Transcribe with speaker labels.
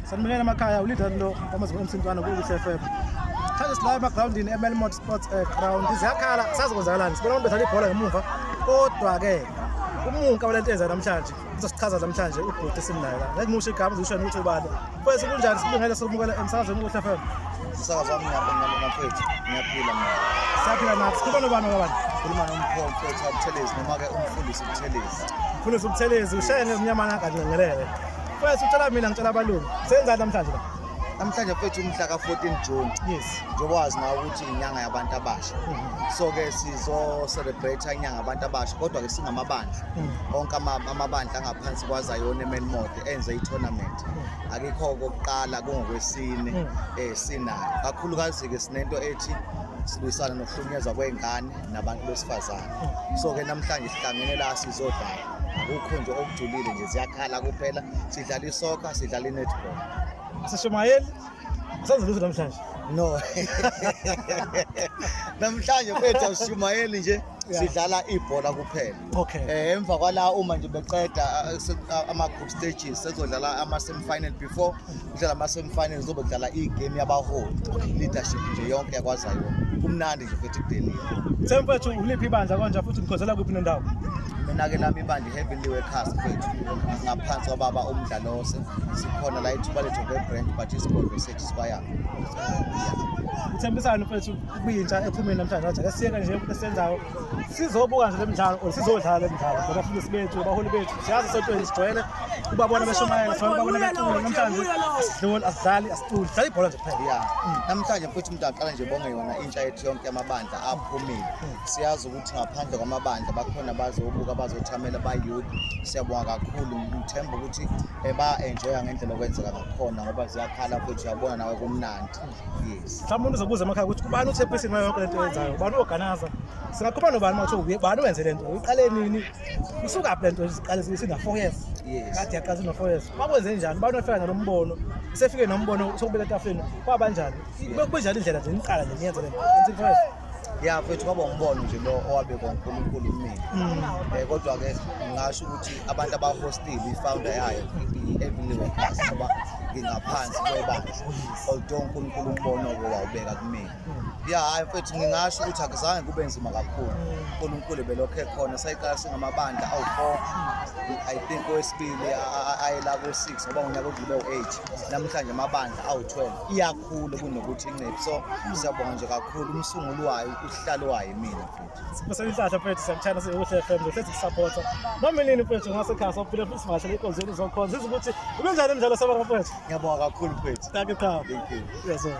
Speaker 1: Sanibingelela emakhaya uLeader lo wamazwe emsintwana ku-Ubuhle FM. Mhlawumbe sila emagrawundini eMelmont Sports Ground. Ziyakhala sazi kwenzakalani. Sibona abantu bedlala ibhola ngemuva. Kodwa-ke umunka walento enza namhlanje uzosichaza namhlanje ubhuti esimnayo la. Ngeke ngimusho igama uzusho ukuthi ubani. Mfethu kunjani sibingele sokumukela emsakazweni uBuhle FM.
Speaker 2: Umsakazo wami ngiyabonga mfethu. Ngiyaphila mina.
Speaker 1: Siyaphila nathi. Sikhuluma nobani kabani?
Speaker 2: Khuluma noMpho mfethu waButhelezi noma-ke umfundisi uButhelezi.
Speaker 1: Mfundisi uButhelezi ushaye ngezimnyama kangangelele. Mfethu utshela mina ngitshela abalungu. Senzani namhlanje la?
Speaker 2: Namhlanje mfethu umhla ka-14 June.
Speaker 1: Yes.
Speaker 2: Njengoba wazi nawe ukuthi inyanga yabantu abasha. So-ke sizo-celebrate inyanga yabantu abasha kodwa-ke singamabandla. Onke amabandla angaphansi kwaZayoni eMelmoth enze i-tournament. Akikho okokuqala kungokwesine sinayo. Kakhulukazi-ke sinento ethi silwisana nokuhlukunyezwa kwey'ngane nabantu besifazane. So-ke namhlanje sihlangene la sizodlala. Akukho nje okujulile nje ziyakhala kuphela. Sidlala isoccer, sidlala i-netball.
Speaker 1: Asishumayeli. Senze lutho namhlanje.
Speaker 2: No. Namhlanje mfethu awushumayeli nje sidlala ibhola kuphela.
Speaker 1: Okay.
Speaker 2: Emva kwala uma nje beqeda ama group stages sezodlala ama semi final before kudlala ama semi final kuzobe kudlala igame yabaholi leadership nje yonke yakwaZayoni. Kumnandi nje mfethu kudelile.
Speaker 1: Mfethu uliphi ibandla konje futhi nikhonzela kuphi nendawo?
Speaker 2: Mina-ke lami ibandla i-Heavenly Workers mfethu ngaphansi kwababa uMdlalose sikhona la ithuba lethu nge-brand but isigodlo sethu sikwayaphi.
Speaker 1: Uthembisani mfethu kuyintsha ephumile namhlanje wathi ake siyeke nje into esiyenzayo sizobuka nje le midlalo or sizodlala le midlalo ngabafundisi bethu abaholi bethu siyazi esontweni sijwayele ubabona beshumayela sijwayele ubabona becula namhlanje asidluli asidlali asiculi sidlala ibhola nje kuphela.
Speaker 2: Ya, namhlanje mfethu umuntu aqala nje bonge yona intsha yethu yonke yamabandla aphumile. Siyazi ukuthi ngaphandle kwamabandla bakhona bazobuka bazothamela ba-youth. Siyabonga kakhulu ngithemba ukuthi ba-enjoya ngendlela okwenzeka ngakhona ngoba ziyakhala futhi uyabona nawe kumnandi. Yes.
Speaker 1: Mhlawumbe umuntu uzobuza emakhaya ukuthi ubani uchairperson wayo yonke lento oyenzayo, ubani u-organizer. Singakhuluma nobani uma kuthiwa ubani owenze lento, uyiqale nini, isukaphi lento iqale sina-4 years.
Speaker 2: Yes.
Speaker 1: Kade yaqala sina-4 years. Bakwenze njani? Ubani ofika nalo mbono? Usefike nombono sokubeka etafuleni kwabanjani? Kunjani indlela nje niqala nje niyenze lento? Until 4 years.
Speaker 2: Ya mfethu kwaba umbono nje lo owabekwa uNkulunkulu kumina. Kodwa-ke ngingasho ukuthi abantu abahostile i-founder yayo i-Heavenly Workers ngoba ngingaphansi kwebandla. Although uNkulunkulu umbono-ke wawubeka kumina. Ya hhayi mfethu ngingasho ukuthi akuzange kube nzima kakhulu. uNkulunkulu belokhu ekhona sayiqala singamabandla awu-4 I think owesibili ayela ko-6 ngoba ngonyaka odlule u-8 namhlanje amabandla awu-12 iyakhula kunokuthi inciphe so siyabonga nje kakhulu umsunguli wayo usihlalo wayo imina mfethu.
Speaker 1: Sifisela inhlanhla mfethu siyakuthanda siwuhle FM nje hlezi kusupporta. Noma nini mfethu ngasekhaya sophila futhi sivakashele inkonzo yenu zokhonza. Sizwe ukuthi ubenjani umdlalo sababa mfethu.
Speaker 2: Ngiyabonga kakhulu mfethu.
Speaker 1: Thank you qhawe.
Speaker 2: Thank you.
Speaker 1: Yes sir.